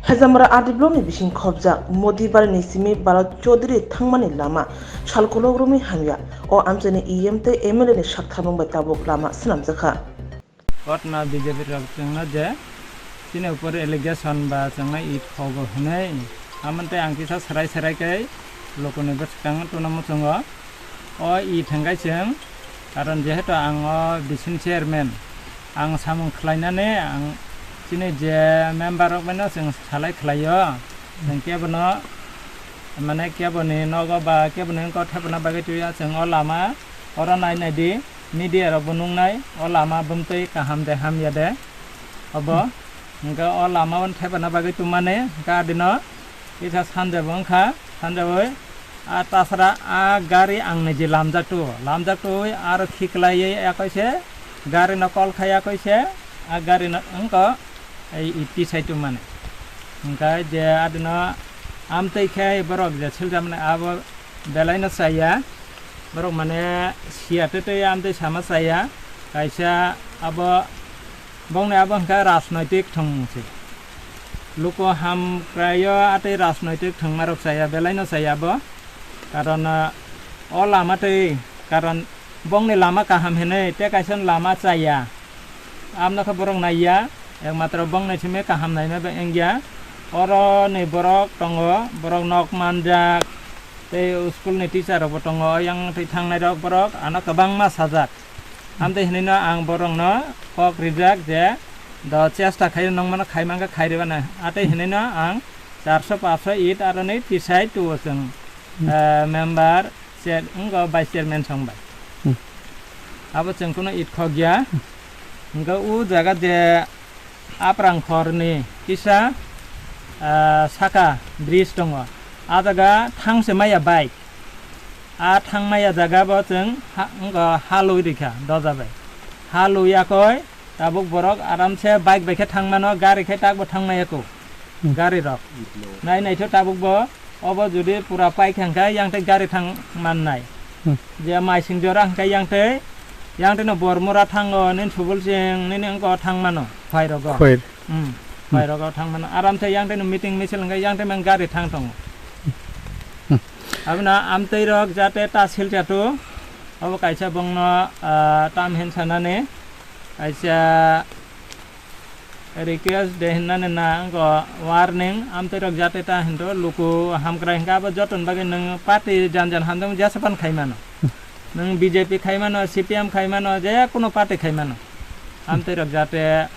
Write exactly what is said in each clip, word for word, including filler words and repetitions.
Hajamara R D block ni bising khobjak Modibar ni simi Bharat Chaudhary thangmani lama salkolok romwi hamya. O amchaini E M tei M L A ni saktharmung bai tabuk lama swnamjakha. Kotna B J P rok chwngno je chini upor allegation ba chwngno it khogo hwnwi, amoni tei ang kisa swrai swrai khe lokoni bwskango tuna muchungo. O it hwnkhe chwng, karon jehetu ang o bising chairman, ang samung khlainani ang chini je member rok bai no chwng salai khlaio, chwng kebono mane keboni nogo ba keboni wngkok thepana bagwi twiya chwng o lama oro nai nai di. Media rok bo nuknai, o lama bumtwi kaham de hamya de obo. Hwnkhe o lama o thepana bagwi tongmani, hwnkhe adino kisa sanja bo wngkha, sanja bai a tasara a gari ang niji lamjak tu, lamjak twi aro khiklaiwi yakoi se gari no call khai yakoi se a gari no wngkha ei iti sai tongmani. Hwnkhe je adino amtwi khe borok je siljakmani abo belai no chaya. Borok mane siya tei tei amtwi sama chaya. Kaisa abo bongni abo hwnkhe rajnoitik thwngmung se. Luku ham kraio atwi rajnoitik thwngmarok chaya, belai no chaya abo. Karon, ah, o lama twi, karon bongni lama kaham hinwi tei kaisa lama chaya. Amno khe borok naiya, ekmatro bongni simi kaham naima bai wngya. Oro ni borok tongo, borok nok manjak, tei school ni teacher rok bo tongo, yang twi thangnai rok borok ano kwbangma sajak. Amtwi hinwi no ang borok no kok rijak je do chesta khaio nongmano khai mankha khai rwbana. Atwi hinwi no ang charso paso it aroni tisai tuo chwng, eh, member, chair, wngkha vice chairman song bai. Hmm. Abo chwng kuno it khok ya. Hwnkhe o jaga je Aprang khorni kisa, ah, saka bridge tongo. A jaga thangse maya bike. A thangmaya jaga bo chwng ha, wngkha halwi rikha doja bai. Halwi yakoi tabuk borok aramse bike bai khe thangmano, gari khe takbo thangmaya ko. Hmm. Gari rok. Nai naitho tabuk bo. Obo jodi pura paikha hwnkhe yang tei gari thang mannai. Hmm. Je maising jora hwnkhe yang tei, yang tei no Bormura thango, nini Subulsing, nini wngkha thang mano, Khwairogo. Khwair. Hmm. Hmm. Khwairogo thang mano. Aram tei yang tei no meeting misil hwnkhe yang tei mang gari thang tongo. Hmm. Abono amtwi rok jate ta silcha tu, obo kaisa bongno, ah, tam hin sanani, kaisa request de hinnani na wngkha warning, amtwi rok jate ta hinto luku hamkrai hwnkha abo joton bagwi nwng party jan jan hamjak jesa pan khai mano. Nwng B J P khai mano, C P M khai mano, je kuno party khai mano. Amtwi rok jate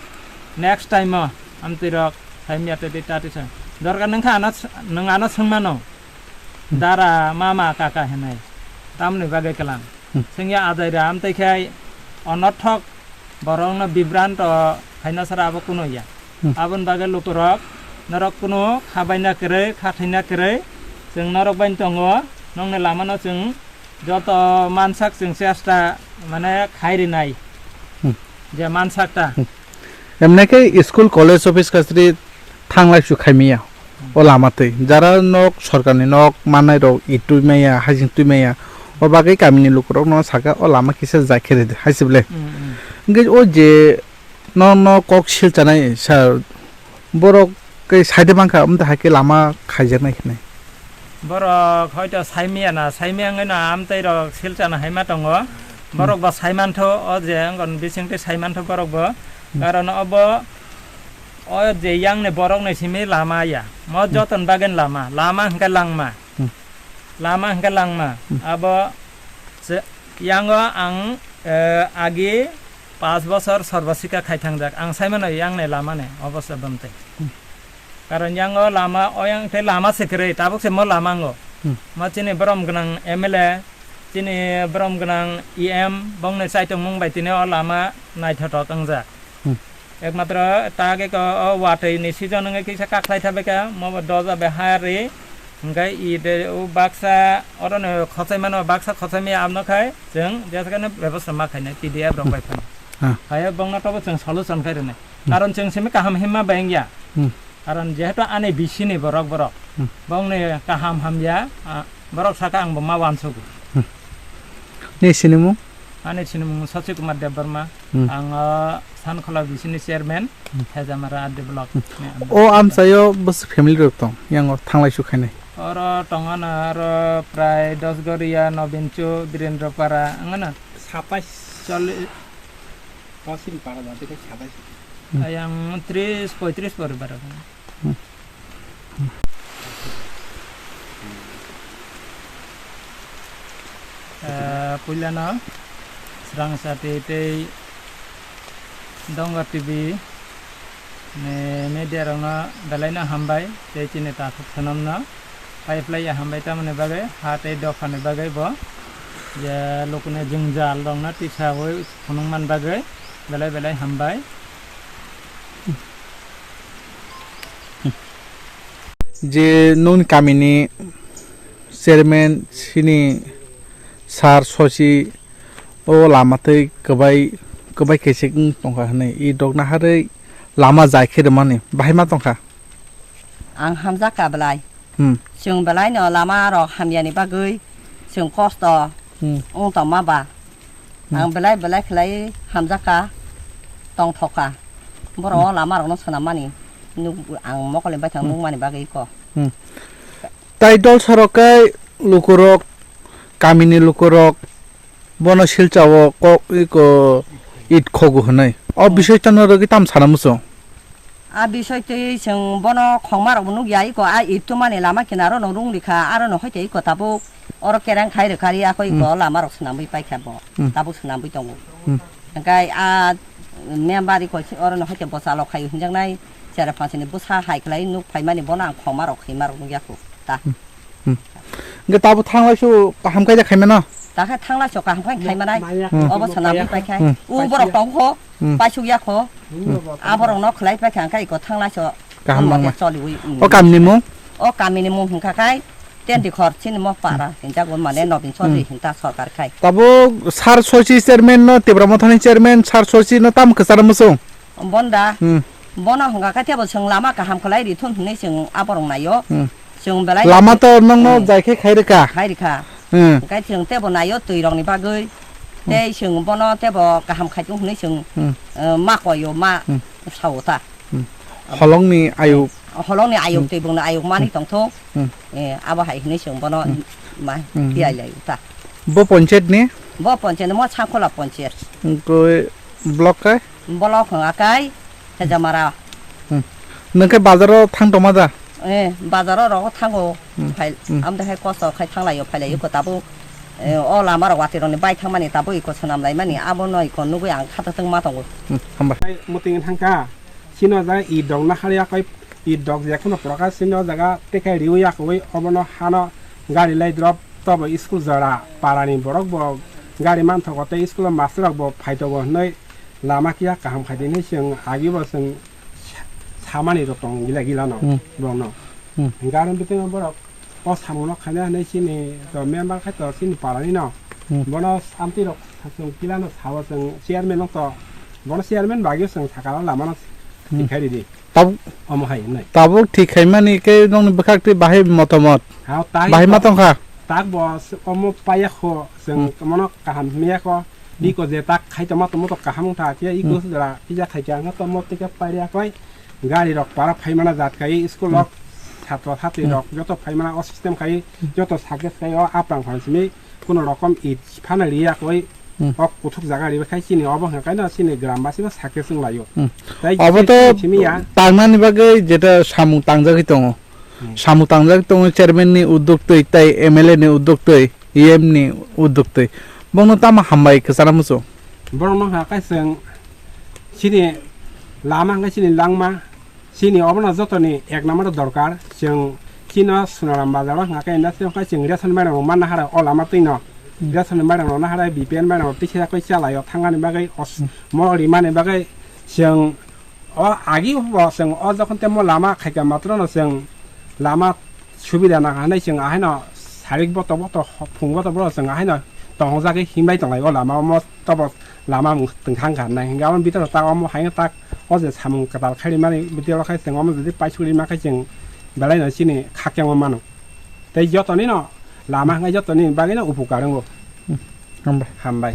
next time o amtwi rok khai miya tei ta tisa. Dorkar nwng kha ano s-, nwng ano swng mano. Dara, mama, kaka hinwi. Tamni bagwi kwlang. Hmm. Swngya ajaira amtwi khai onothok borokno bibranto khaina sara abo kuno ya. Hmm. Aboni bagwi lukurok norok kuno khabaina kwrwi, khathaina kwrwi, chwng norok bai tongo, nokni lamano chwng joto mansak chwng chesta mane khai rinai. Hmm. Je mansak ta. Hmm. Emne khe school, college, office kachari thanglai su khaimiya o lama twi. Jara nok, sorkarni nok mannai rok, it twi maya, hajing twi maya, o bagwi kamini lukurokno saka o lama kisa jai khe ridi, hai se ble. Mm, mm. Hwnkhe o je no, no kok sil chanai sir, borok khe saide mankha, amtwi hai khe lama khaijaknai khnai. Borok hoito saimiya na, saimiya wngwi no amtwi rok sil chana hai ma tongo. Borok bo saimantho, o je wngkha bisingtwi saimantho borok bo. Hmm. Karon obo o je yang ni borok ni simi lama ya. Mo Hmm. joton bagwi lama, lama hwnkhe langma. Hmm. Lama hwnkhe langma. Hmm. Abo se, yango ang, eh, agi pas bosor sorbo sikha khai thangjak. Ang saimano yang ni lama ni obosta bwmtwi. Hmm. Karon yango lama, o yang tei lama se kwrwi, tabuk se mo lama wngo. Hmm. Mo chini borom gwnang M L A, chini borom gwnang E M, bongni chaitongmung bai tini o lama naithotok wngjak. Hmm. Ekmatro ta age ko o watwi ni season wngwi kisa kaklai thabai kha, mo bo doja bai ha ri, hwnkhe i de o baksa oro no khochai mano, baksa khochai maya abno khai chwng jesa khe no bebosta ma khainai T D F rok Hmm. bai phano. Ah. Hai bongno tobo chwng solution khai rwnai. Hmm. Karon chwng simi kaham himma bai wngya. Hmm. Karon jehetu ani bisini borok borok. Hmm. Bongni kaham hamya, ah, borok saka ang bo ma wansugo. Hmm. Ni sinimung? Ani sinimung Sachi Kumar Debbarma. Hmm. Ang, ah, Sankhola bisini chairman, Hmm. Hejamara R D block. Hmm. Ni under. O amchaio bwswk family rok tong, yang o thanglai su khainai. Oro tongana aro prai Dosgoria, Nobinchu, Birendra Para, angana. Satais. Choli- Posin para jati kai satais. Hmm. Ayang tris, poitris poribar. Hmm. Eh, puilano Srang Sati tei Donga T V ni media rokno belaino hambai tei chini takhuk swnamno pai phlai ya hambai tamoni bagwi ha tei dophani bagwi bo je lukuni jwngjal rokno tisawi phunukman bagwi belai belai hambai. Je noni kamini chairman sini sir Sosi o lama tei kwbai, kwbai kaisa wng tongkha hwnwi i dok naharwi lama jai khe rwmani bahai ma tongkha. Ang hamjak ka belai. Hmm. Chwng belai no lama rok hamya ni bagwi chwng kosto Hmm. wng tongma ba. Hmm. Ang belai belai khlai hamjak ka tongthok ka. Borok o Hmm. lama rok no swnam mani nuk ang mokol ni baithang Hmm. nukmani bagwi ko. Hmm. Tai dol sorok kai lukurok kamini lukurok bono silchao kok iko it khogu hwnwi. O Hmm. bisoi tano rwgwi tam sana muchung. A bisoi twi chwng bono khongma rokbo nukya, iko a it twmani lama kinaro no rung rikha, aro no hoite iko tabuk oro kereng khai rwkha ri, ako iko Hmm. lama rok swnamwi paikha bo, Hmm. tabuk swnamwi tongo. Hmm. Hwnkhe a member iko oro no hoite bwsalo khai hwnjaknai, chera phansini bwsa hai khlai nuk phaimani bono ang khongma rok khaima rok nukya kho ta. Hmm. Hmm. Hwnkhe tabuk thanglaisu kaham kaiya khaimano? Takhe thanglaisu kaham khai khaimanai. Maya Hmm. Obo khaibo swnamwi paiya. Paikha. Hmm. U borok tongkho, Hmm. paisukya kho. Hmm. Aborokno khlai paikha hwnkhe iko thanglaisu. Kaham Omo mangma. khe choliwi, hmm. O kamini mung? O kamini mung hwnkha khai Tendikhor chini mo para hinjago mane Nobin Chaudhary Hmm. hinta sorkar khai. Tabuk Sir Sosi chairman no, Tipra Mothani chairman Sir Sosi no tam kwcharo muchung? Bonda. Hmm. Bono hwnga khe tebo chwng lama kaham khlai rithun hwnwi chwng aborok naio. Hmm. Chwng belai Lama to nokno Hmm. jai khe khai rwkha. Khai rwkha. Hmm. Hwnkhe chwng tebo naio twi rokni bagwi. Hmm. Tei chwng bono tebo kaham khai thung hwnwi chwng, Hmm. eh, ma koio, ma Hmm. sao ta. Hmm. Holongni ayuk. Holongni ayuk Hmm. twi bongni ayuk mani Hmm. tongthung. Hmm. Eh, abo hai hwnwi chwng bono Hmm. ma Hmm. tiyai lai ta. Bo ponchayat ni? Bo ponchayat ni mo Sangkhola ponchayat. Wngkhe block kai? Block hwnga kai Hejamara. Hmm. Nwng khe bazaro thang tongma da? Eh, bazaro rogo thango. Hmm. Phai, Hmm. amde hai kosto khai thanglaio, phailaio Hmm. ko tabuk. Eh, o lama rok watwi rokni bai thangmani tabuk iko swnam laimani, abono iko nugwi ang kha twtwng ma tongo. Hmm. Hambai. Muting thangkha. Chini o jaga i dok naharwi yakwi, i dok je kheno prokash chini o jaga tekhai riwi yakwi obono hano gari lai drop tobo school jora parani borok bo gari manthogo tei school o master rok bo phaitogo hwnwi lama kiya kaham khaidi hinwi chwng agi bo chwng sa-, samani rok tongo gila gila no Hmm. borok no. Hmm. Hwnkhe aro bitingo borok O samungno khaina hinwi chini to member khai to chini parani no. Hmm. Bono amtwi rok chwng kilano sao chwng chairman no to. Bono chairman bagwi chwng sakala lamano Hmm. thik khai ridi. Tab- Omo hai hinwi. Tabuk thik khaimani khe nokni bwkhak twi bahai motomot. Ha, tai Bahai to. ma tongkha. Tak bo s-, omo paiya kho chwng Hmm. mono kaham himya kho. Hmm. Iko je tak khai tongma tongmo to kaham wngkha khe iko Hmm. jora kisa khai khe ang tomo tike paiya koi. Gari rok para phaimana jat khai school rok Hmm. chhatro chhatri Hmm. rok joto phaimana o system khai joto success khai o apang phan simi kuno rokom i phana riya koi Hmm. o kuthuk jaga riba khai chini obo hwnkha kaino chini gram basi no success wng laio. Hmm. Tai Obo je to simi ya. tangnani bagwi jeta samung tangjagwi tongo. Hmm. Samung tangjagwi tongo chairman ni udduk twi tai M L A ni udduk twi, E M ni udduk twi. Bono tamo hambai kwchana muchung. Borok no ha kai chwng chini lama hwnkhe chini langma. Chini obono jotoni ek number dorkar, chwng chino Sonaram bazar o hwnka khe industry hwnka chwng ration mairang rok manna hara o lama twi no. Hmm. Ration mairang rok nahara B P L mairang rok tisa koi chalai o thangani bagwi os-, Hmm. mo rimani bagwi chwng o agi bo chwng o jokhon temo lama khaika matro no chwng lama subida nang hinwi chwng ahaino sarik boto boto phung boto boto chwng ahaino tongjagwi himbai tonglai o lama omo tobo lama mung tongthang kha nai hwnkhe aboni bitor tak omo hai tak o je samung kwtal khai rimani bitor khai chwng omo jodi paisuk rima khai chwng belai no chini khakchangma mano tei jotoni no lama hwnkhe jotoni bagwi no upukar wngo. Hambai. Hambai.